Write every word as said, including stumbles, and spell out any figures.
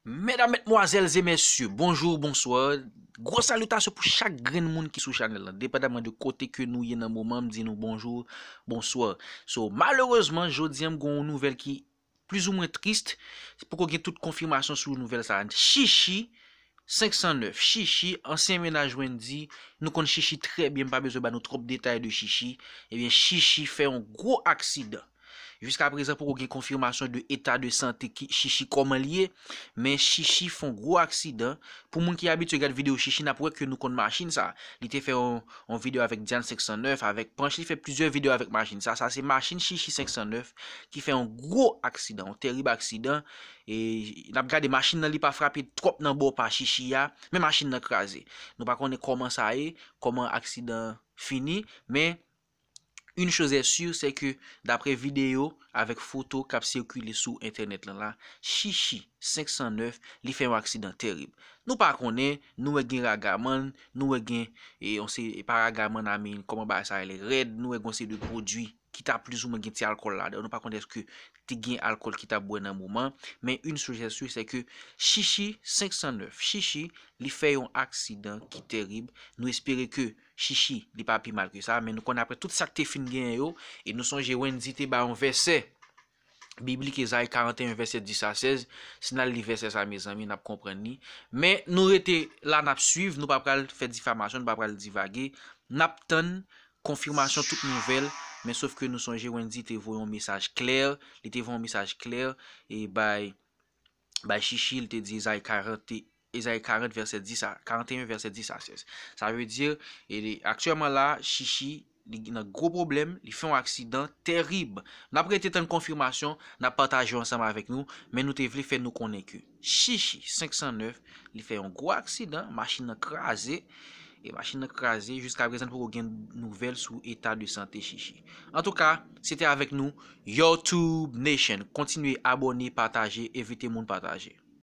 Medam, medmwazèl e mesye, bonjou, bonswa. Gwo salitasyon pou chak grenn moun ki sou chanèl la. Depandaman de kote ke nou ye nan moman, m di nou bonjou, bonswa. So, malerezman, jodi a m gen yon nouvèl ki plizoumwen tris. Poko gen tout konfimasyon sou nouvèl sa. Chichi senk san nèf, Chichi, ansyen mennaj Wendy, nou konn Chichi trè byen, m pa bezwen ba nou twòp detay de Chichi. Ebyen, Chichi fè yon gwo aksidan. Jiskaprezan, poko gen konfimasyon de eta de sante ki Chichi kòman l ye, men Chichi fè yon gwo aksidan. Pou moun ki abitye gad videyo Chichi, n ap wè ke nou konn machin sa. Li te fè yon, yon videyo avèk Diane senk san nèf, avèk Panch, li fè plizyè videyo avèk machin sa. Sa se machin Chichi senk san nèf ki fè yon gwo aksidan, yon terib aksidan. E n ap gade machin nan, li pa frape twòp nan bò pa Chichi a, men machin nan kraze. Nou pa konnen kòman sa ye, kòman aksidan fini, men une chose est sûre, c'est que, daprè videyo avèk foto k ap sikile sou entènèt lan la, Chichi senk san nèf, li fè yon aksidan terib. Nou pa konnen, nou wè gen ragaman, nou wè gen, e, on se, e pa ragaman, I mean, kòman bagay sa rele, rèd, nou wè gen yon seri de pwodui ki ta plizoumwen gen ti alkòl ladan. Nou pa konnen èske te gen alkòl ki ta bwè nan moman, men une chose est sûre, c'est que Chichi senk san nèf, Chichi, li fè yon aksidan ki terib. Nou espere ke Chichi, li pa pi mal ke sa, men nou konn apre tout sa k te fin genyen yo, e nou sonje Wendy te ba yon vèsè biblik, Ezayi karant e en, vèsè dis a sèz, si n al li vèsè sa, mezanmi, n ap konprann li. Men nou rete la, n ap swiv, nou pa pral fè difamasyon, nou pa pral divage, n ap tann konfimasyon tout nouvèl, men sof ke nou sonje Wendy te voye yon mesaj klè, li te voye yon mesaj klè, e bay, bay Chichi, li te di Ezayi karant, Ezayi karant vèsè dis a, karant e en vèsè dis a sèz. Sa vle di, e, aktyèlman la, Chichi, li nan gwo pwoblèm, li fè yon aksidan terib. N ap rete tann konfimasyon, n ap pataje yo ansanm avèk nou, men nou te vle fè nou konnen ke Chichi senk san nèf, li fè yon gwo aksidan, machin nan kraze, e machin nan kraze, jiskaprezan poko gen nouvèl sou eta de sante Chichi. Antouka, se te avèk nou, YouTube Nation. Kontinye abòne, pataje, envite moun pataje.